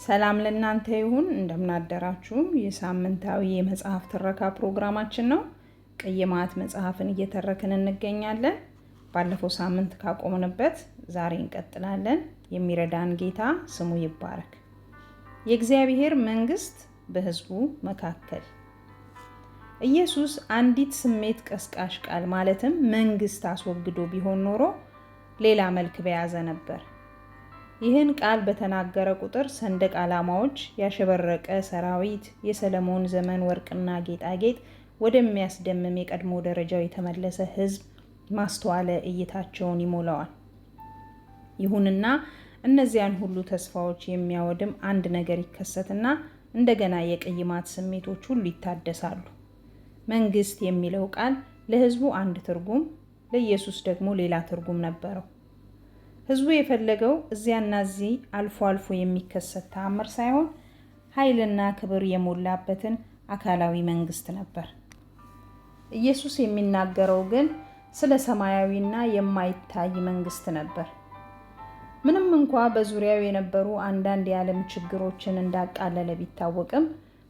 ሰላም ለእናንተ ይሁን። እንደምናደራችሁ። የሳምንታዊ የመጽሐፍ ትረካ ፕሮግራማችን ነው። ቅይማት መጽሐፍን እየተረክን እንገኛለን። ባለፈው ሳምንት ካቆምንበት ዛሬ እንቀጥላለን። የሚረዳን ጌታ ስሙ ይባረክ። የእግዚአብሔር መንግስት በሕዝቡ መካከል። ኢየሱስ አንዲት ስሜት ቀስቃሽ ቃል ማለትም መንግስት አስወግዶ ቢሆን ኖሮ ሌላ መልክ በያዘ ነበር። ይህን ቃል በተናገረ ቁጥር ሰንደቅ ዓላማዎች፣ ያሸበረቀ ሰራዊት፣ የሰለሞን ዘመን ወርቅና ጌጣጌጥ ወደሚያስደምም የቀድሞ ደረጃው የተመለሰ ሕዝብ ማስተዋለ እይታቸውን ይሞላዋል። ይሁንና እነዚያን ሁሉ ተስፋዎች የሚያወድም አንድ ነገር ይከሰትና እንደገና የቅይማት ስሜቶች ሁሉ ይታደሳሉ። መንግስት የሚለው ቃል ለሕዝቡ አንድ ትርጉም፣ ለኢየሱስ ደግሞ ሌላ ትርጉም ነበረው። ሕዝቡ የፈለገው እዚያና እዚህ አልፎ አልፎ የሚከሰት ተአምር ሳይሆን ኃይልና ክብር የሞላበትን አካላዊ መንግስት ነበር። ኢየሱስ የሚናገረው ግን ስለ ሰማያዊና የማይታይ መንግስት ነበር። ምንም እንኳ በዙሪያው የነበሩ አንዳንድ የዓለም ችግሮችን እንዳቃለለ ቢታወቅም፣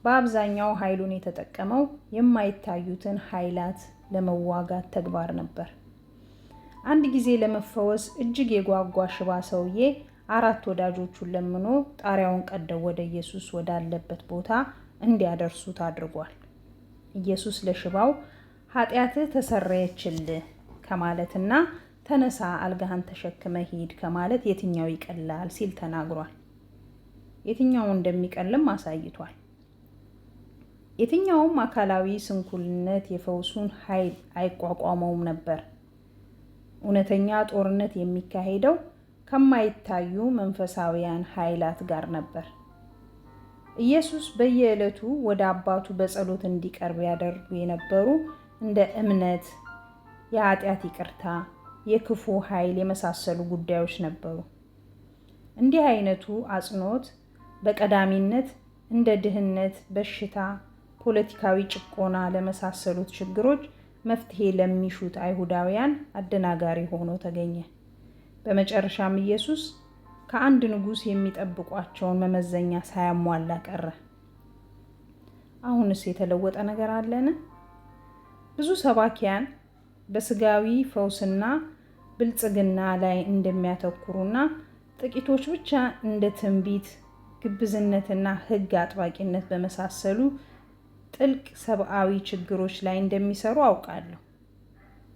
በአብዛኛው ኃይሉን የተጠቀመው የማይታዩትን ኃይላት ለመዋጋት ተግባር ነበር። አንድ ጊዜ ለመፈወስ እጅግ የጓጓ ሽባ ሰውዬ አራት ወዳጆቹን ለምኖ ጣሪያውን ቀደው ወደ ኢየሱስ ወዳለበት ቦታ እንዲያደርሱት አድርጓል። ኢየሱስ ለሽባው "ኃጢአትህ ተሰረየችልህ" ከማለትና "ተነሳ፣ አልጋህን ተሸክመ ሂድ" ከማለት የትኛው ይቀላል ሲል ተናግሯል። የትኛው እንደሚቀልም አሳይቷል። የትኛውም አካላዊ ስንኩልነት የፈውሱን ኃይል አይቋቋመውም ነበር። እውነተኛ ጦርነት የሚካሄደው ከማይታዩ መንፈሳዊያን ኃይላት ጋር ነበር። ኢየሱስ በየዕለቱ ወደ አባቱ በጸሎት እንዲቀርብ ያደርጉ የነበሩ እንደ እምነት፣ የኃጢአት ይቅርታ፣ የክፉ ኃይል የመሳሰሉ ጉዳዮች ነበሩ። እንዲህ አይነቱ አጽንዖት በቀዳሚነት እንደ ድህነት፣ በሽታ፣ ፖለቲካዊ ጭቆና ለመሳሰሉት ችግሮች መፍትሄ ለሚሹት አይሁዳውያን አደናጋሪ ሆኖ ተገኘ። በመጨረሻም ኢየሱስ ከአንድ ንጉሥ የሚጠብቋቸውን መመዘኛ ሳያሟላ ቀረ። አሁንስ የተለወጠ ነገር አለን? ብዙ ሰባኪያን በስጋዊ ፈውስና ብልጽግና ላይ እንደሚያተኩሩና ጥቂቶች ብቻ እንደ ትንቢት፣ ግብዝነትና ሕግ አጥባቂነት በመሳሰሉ ጥልቅ ሰብአዊ ችግሮች ላይ እንደሚሰሩ አውቃለሁ።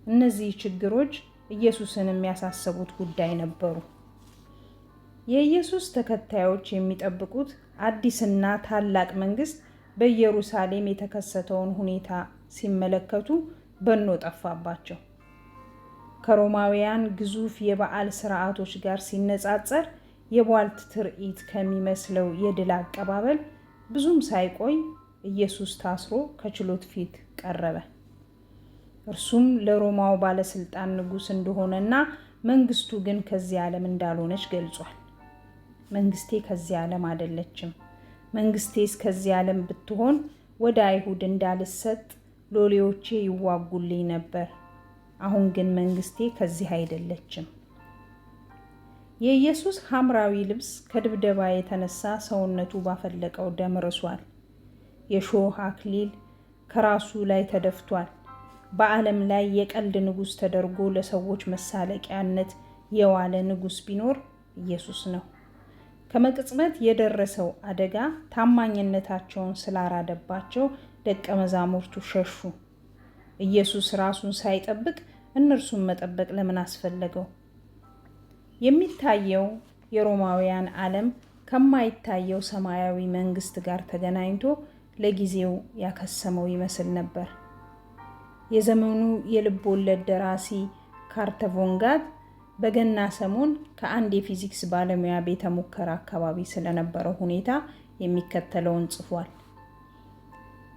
እነዚህ ችግሮች ኢየሱስን የሚያሳሰቡት ጉዳይ ነበሩ። የኢየሱስ ተከታዮች የሚጠብቁት አዲስና ታላቅ መንግስት በኢየሩሳሌም የተከሰተውን ሁኔታ ሲመለከቱ በኖ ጠፋባቸው። ከሮማውያን ግዙፍ የበዓል ስርዓቶች ጋር ሲነጻጸር የቧልት ትርኢት ከሚመስለው የድል አቀባበል ብዙም ሳይቆይ ኢየሱስ ታስሮ ከችሎት ፊት ቀረበ። እርሱም ለሮማው ባለስልጣን ንጉሥ እንደሆነና መንግስቱ ግን ከዚህ ዓለም እንዳልሆነች ገልጿል። "መንግስቴ ከዚህ ዓለም አይደለችም። መንግስቴስ ከዚህ ዓለም ብትሆን ወደ አይሁድ እንዳልሰጥ ሎሌዎቼ ይዋጉልኝ ነበር። አሁን ግን መንግስቴ ከዚህ አይደለችም።" የኢየሱስ ሐምራዊ ልብስ ከድብደባ የተነሳ ሰውነቱ ባፈለቀው ደም ርሷል። የሾህ አክሊል ከራሱ ላይ ተደፍቷል። በዓለም ላይ የቀልድ ንጉሥ ተደርጎ ለሰዎች መሳለቂያነት የዋለ ንጉሥ ቢኖር ኢየሱስ ነው። ከመቅጽበት የደረሰው አደጋ ታማኝነታቸውን ስላራደባቸው ደቀ መዛሙርቱ ሸሹ። ኢየሱስ ራሱን ሳይጠብቅ እነርሱን መጠበቅ ለምን አስፈለገው? የሚታየው የሮማውያን ዓለም ከማይታየው ሰማያዊ መንግስት ጋር ተገናኝቶ ለጊዜው ያከሰመው ይመስል ነበር። የዘመኑ የልብ ወለድ ደራሲ ካርተ ቮንጋት በገና ሰሞን ከአንድ የፊዚክስ ባለሙያ ቤተ ሙከራ አካባቢ ስለነበረው ሁኔታ የሚከተለውን ጽፏል።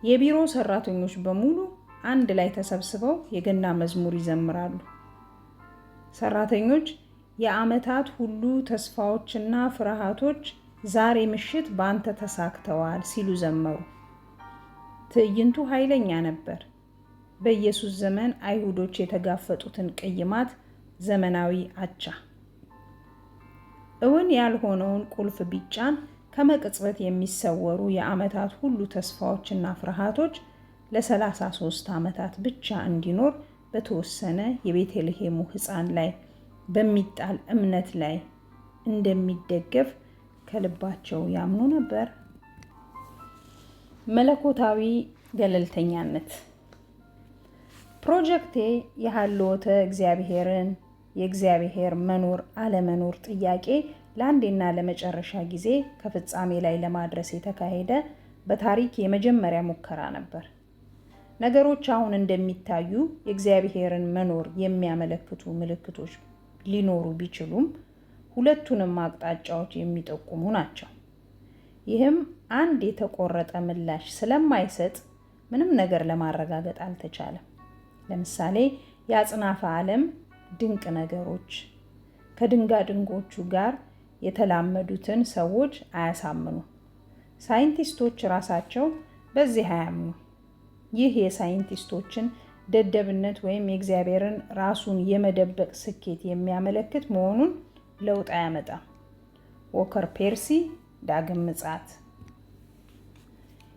የቢሮ ሰራተኞች በሙሉ አንድ ላይ ተሰብስበው የገና መዝሙር ይዘምራሉ። ሰራተኞች "የዓመታት ሁሉ ተስፋዎችና ፍርሃቶች ዛሬ ምሽት በአንተ ተሳክተዋል" ሲሉ ዘመሩ። ትዕይንቱ ኃይለኛ ነበር። በኢየሱስ ዘመን አይሁዶች የተጋፈጡትን ቅይማት ዘመናዊ አቻ። እውን ያልሆነውን ቁልፍ ቢጫን ከመቅጽበት የሚሰወሩ የዓመታት ሁሉ ተስፋዎችና ፍርሃቶች ለ33 ዓመታት ብቻ እንዲኖር በተወሰነ የቤተልሔሙ ሕፃን ላይ በሚጣል እምነት ላይ እንደሚደገፍ ከልባቸው ያምኑ ነበር? መለኮታዊ ገለልተኛነት። ፕሮጀክቴ የሀልዎተ እግዚአብሔርን የእግዚአብሔር መኖር አለመኖር ጥያቄ ለአንዴና ለመጨረሻ ጊዜ ከፍጻሜ ላይ ለማድረስ የተካሄደ በታሪክ የመጀመሪያ ሙከራ ነበር። ነገሮች አሁን እንደሚታዩ የእግዚአብሔርን መኖር የሚያመለክቱ ምልክቶች ሊኖሩ ቢችሉም ሁለቱንም አቅጣጫዎች የሚጠቁሙ ናቸው። ይህም አንድ የተቆረጠ ምላሽ ስለማይሰጥ ምንም ነገር ለማረጋገጥ አልተቻለም። ለምሳሌ የአጽናፈ ዓለም ድንቅ ነገሮች ከድንጋድንጎቹ ጋር የተላመዱትን ሰዎች አያሳምኑም። ሳይንቲስቶች ራሳቸው በዚህ አያምኑ። ይህ የሳይንቲስቶችን ደደብነት ወይም የእግዚአብሔርን ራሱን የመደበቅ ስኬት የሚያመለክት መሆኑን ለውጥ አያመጣም። ዎከር ፔርሲ፣ ዳግም ምጽአት።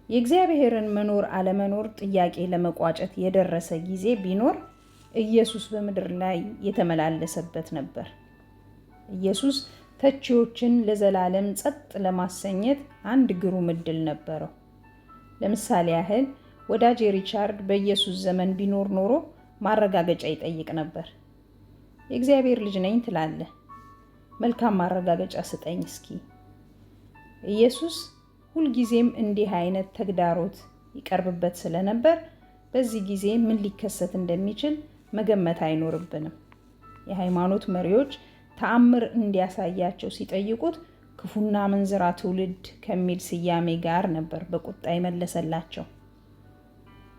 የእግዚአብሔርን መኖር አለመኖር ጥያቄ ለመቋጨት የደረሰ ጊዜ ቢኖር ኢየሱስ በምድር ላይ የተመላለሰበት ነበር። ኢየሱስ ተቺዎችን ለዘላለም ጸጥ ለማሰኘት አንድ ግሩም ዕድል ነበረው። ለምሳሌ ያህል ወዳጄ ሪቻርድ በኢየሱስ ዘመን ቢኖር ኖሮ ማረጋገጫ ይጠይቅ ነበር። የእግዚአብሔር ልጅ ነኝ ትላለህ፣ መልካም ማረጋገጫ ስጠኝ እስኪ። ኢየሱስ ሁልጊዜም እንዲህ አይነት ተግዳሮት ይቀርብበት ስለነበር በዚህ ጊዜ ምን ሊከሰት እንደሚችል መገመት አይኖርብንም። የሃይማኖት መሪዎች ተአምር እንዲያሳያቸው ሲጠይቁት ክፉና አመንዝራ ትውልድ ከሚል ስያሜ ጋር ነበር በቁጣ የመለሰላቸው።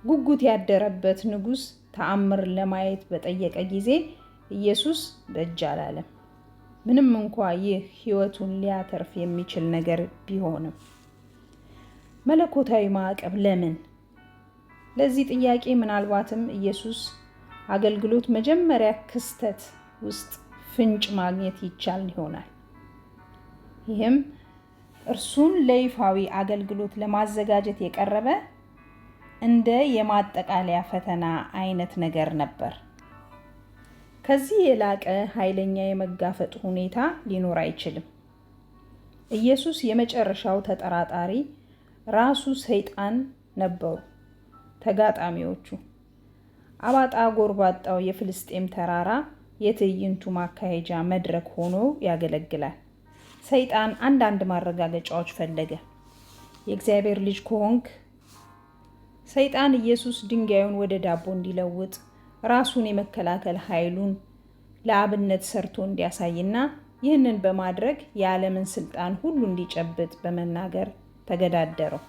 ጉጉት ያደረበት ንጉሥ ተአምር ለማየት በጠየቀ ጊዜ ኢየሱስ በእጅ አላለም፣ ምንም እንኳ ይህ ሕይወቱን ሊያተርፍ የሚችል ነገር ቢሆንም። መለኮታዊ ማዕቀብ ለምን? ለዚህ ጥያቄ ምናልባትም ኢየሱስ አገልግሎት መጀመሪያ ክስተት ውስጥ ፍንጭ ማግኘት ይቻል ይሆናል። ይህም እርሱን ለይፋዊ አገልግሎት ለማዘጋጀት የቀረበ እንደ የማጠቃለያ ፈተና አይነት ነገር ነበር። ከዚህ የላቀ ኃይለኛ የመጋፈጥ ሁኔታ ሊኖር አይችልም። ኢየሱስ የመጨረሻው ተጠራጣሪ ራሱ ሰይጣን ነበሩ። ተጋጣሚዎቹ አባጣ ጎርባጣው የፍልስጤም ተራራ የትዕይንቱ ማካሄጃ መድረክ ሆኖ ያገለግላል። ሰይጣን አንዳንድ ማረጋገጫዎች ፈለገ። የእግዚአብሔር ልጅ ከሆንክ። ሰይጣን ኢየሱስ ድንጋዩን ወደ ዳቦ እንዲለውጥ፣ ራሱን የመከላከል ኃይሉን ለአብነት ሰርቶ እንዲያሳይና ይህንን በማድረግ የዓለምን ስልጣን ሁሉ እንዲጨብጥ በመናገር ተገዳደረው።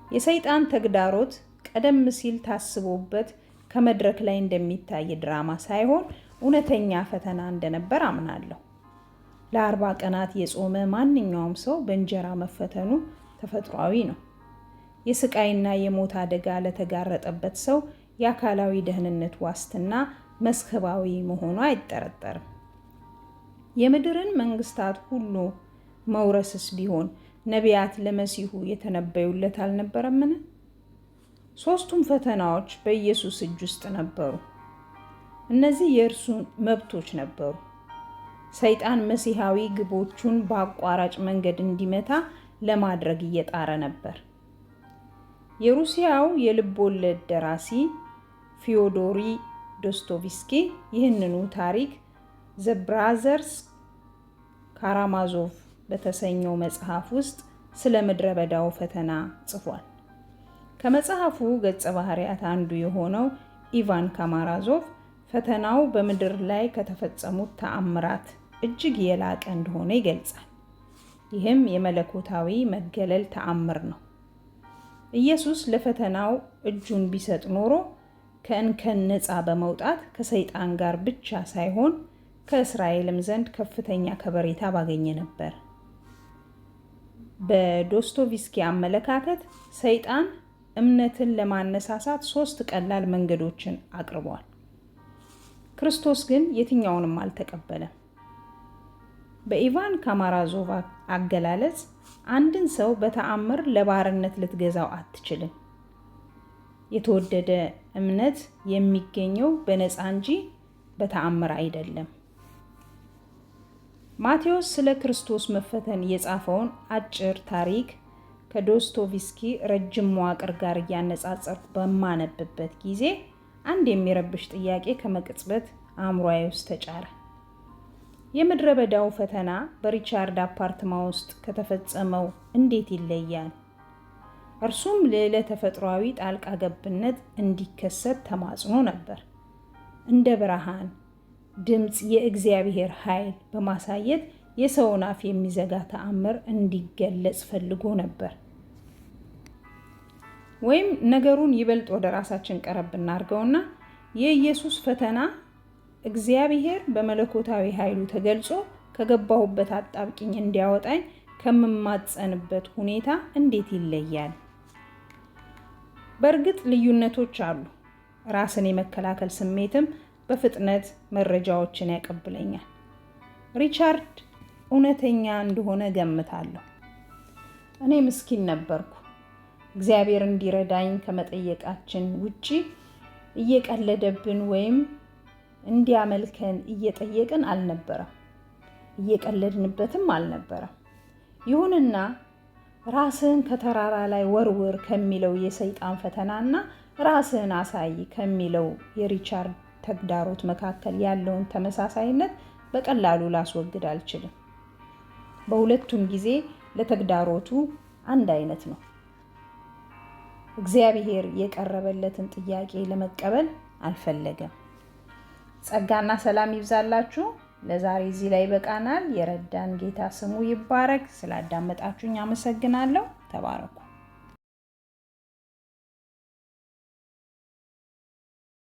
የሰይጣን ተግዳሮት ቀደም ሲል ታስቦበት ከመድረክ ላይ እንደሚታይ ድራማ ሳይሆን እውነተኛ ፈተና እንደነበር አምናለሁ። ለ40 ቀናት የጾመ ማንኛውም ሰው በእንጀራ መፈተኑ ተፈጥሯዊ ነው። የስቃይና የሞት አደጋ ለተጋረጠበት ሰው የአካላዊ ደህንነት ዋስትና መስህባዊ መሆኑ አይጠረጠርም። የምድርን መንግስታት ሁሉ መውረስስ ቢሆን ነቢያት ለመሲሁ የተነበዩለት አልነበረምን? ሦስቱም ፈተናዎች በኢየሱስ እጅ ውስጥ ነበሩ። እነዚህ የእርሱ መብቶች ነበሩ። ሰይጣን መሲሐዊ ግቦቹን በአቋራጭ መንገድ እንዲመታ ለማድረግ እየጣረ ነበር። የሩሲያው የልብ ወለድ ደራሲ ፊዮዶሪ ዶስቶቭስኪ ይህንኑ ታሪክ The Brothers Karamazov በተሰኘው መጽሐፍ ውስጥ ስለ ምድረ በዳው ፈተና ጽፏል። ከመጽሐፉ ገጸ ባህሪያት አንዱ የሆነው ኢቫን ካራማዞቭ ፈተናው በምድር ላይ ከተፈጸሙት ተአምራት እጅግ የላቀ እንደሆነ ይገልጻል። ይህም የመለኮታዊ መገለል ተአምር ነው። ኢየሱስ ለፈተናው እጁን ቢሰጥ ኖሮ ከእንከን ነፃ በመውጣት ከሰይጣን ጋር ብቻ ሳይሆን ከእስራኤልም ዘንድ ከፍተኛ ከበሬታ ባገኘ ነበር። በዶስቶቭስኪ አመለካከት ሰይጣን እምነትን ለማነሳሳት ሶስት ቀላል መንገዶችን አቅርቧል። ክርስቶስ ግን የትኛውንም አልተቀበለም። በኢቫን ካራማዞቭ አገላለጽ አንድን ሰው በተአምር ለባርነት ልትገዛው አትችልም። የተወደደ እምነት የሚገኘው በነፃ እንጂ በተአምር አይደለም። ማቴዎስ ስለ ክርስቶስ መፈተን የጻፈውን አጭር ታሪክ ከዶስቶቭስኪ ረጅም መዋቅር ጋር እያነጻጸርኩ በማነብበት ጊዜ አንድ የሚረብሽ ጥያቄ ከመቅጽበት አእምሮዬ ውስጥ ተጫረ። የምድረ በዳው ፈተና በሪቻርድ አፓርትማ ውስጥ ከተፈጸመው እንዴት ይለያል? እርሱም ልዕለ ተፈጥሯዊ ጣልቃ ገብነት እንዲከሰት ተማጽኖ ነበር። እንደ ብርሃን ድምፅ የእግዚአብሔር ኃይል በማሳየት የሰውን አፍ የሚዘጋ ተአምር እንዲገለጽ ፈልጎ ነበር። ወይም ነገሩን ይበልጥ ወደ ራሳችን ቀረብ እናድርገውና የኢየሱስ ፈተና እግዚአብሔር በመለኮታዊ ኃይሉ ተገልጾ ከገባሁበት አጣብቂኝ እንዲያወጣኝ ከምማጸንበት ሁኔታ እንዴት ይለያል? በእርግጥ ልዩነቶች አሉ። ራስን የመከላከል ስሜትም በፍጥነት መረጃዎችን ያቀብለኛል። ሪቻርድ እውነተኛ እንደሆነ ገምታለሁ። እኔ ምስኪን ነበርኩ። እግዚአብሔር እንዲረዳኝ ከመጠየቃችን ውጪ እየቀለደብን ወይም እንዲያመልከን እየጠየቅን አልነበረም። እየቀለድንበትም አልነበረም። ይሁንና ራስህን ከተራራ ላይ ወርውር ከሚለው የሰይጣን ፈተናና ራስህን አሳይ ከሚለው የሪቻርድ ተግዳሮት መካከል ያለውን ተመሳሳይነት በቀላሉ ላስወግድ አልችልም። በሁለቱም ጊዜ ለተግዳሮቱ አንድ አይነት ነው። እግዚአብሔር የቀረበለትን ጥያቄ ለመቀበል አልፈለገም። ጸጋና ሰላም ይብዛላችሁ። ለዛሬ እዚህ ላይ ይበቃናል። የረዳን ጌታ ስሙ ይባረክ። ስላዳመጣችሁኝ አመሰግናለሁ። ተባረኩ።